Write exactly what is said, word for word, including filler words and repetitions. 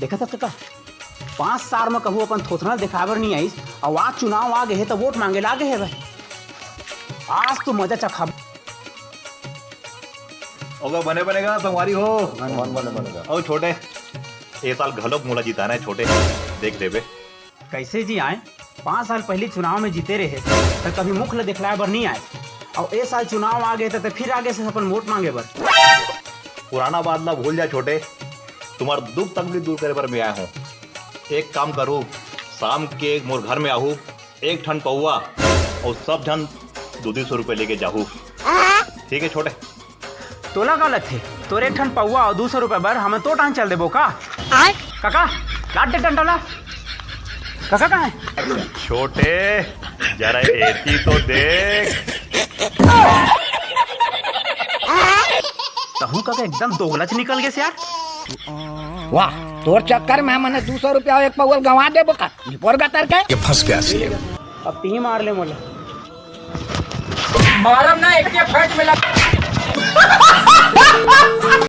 देखत हस कका, पाँच साल म कभू अपन थोथना दिखाए बर नइ आइस, अउ आज चुनाव आ गे हे त वोट मांगे ला आगे हे भाई। आज तो मजा चखा। ओकर बने बने गा संगवारी हो। मन बने बने गा। अउ छोटे, ए साल घलोक मोला जिताना हे छोटे, देख लेबे। कइसे जी आए, पाँच साल पहिली चुनाव म जीते रहे, त कभी मुख ल दिखलाए बर नइ आए, अउ ए साल चुनाव आ गे त, त फिर आगे से अपन वोट मांगे बर। पुराना बात ला भूल जा छोटे, तुम्हार दुख तकलीफ दूर करे बर मैं आए हूँ। एक काम करू, शाम के मोर घर में आहू, एक ठन पौवा अउ सब झन दू दू सौ रुपये लेके जाहू। ठीक है छोटे। तोला का लगथे, तोर एक ठन पौवा अउ दू सौ रुपये बर हमन तो टांग चल देबो का? आय। कका, लाट दे डंडा ला। कका कहाँ है? छोटे, जरा एती तो देख। तहूँ कका एकदम दोगलच निकल गेस यार। वाह, तोर चक्कर में हमन दू सौ रुपया एक पौवा ल गंवा देबो का? निपोर गतर के। ये फंस गया सीएम। अब तीही मार ले मोला। मारब ना, एक के फट में लग।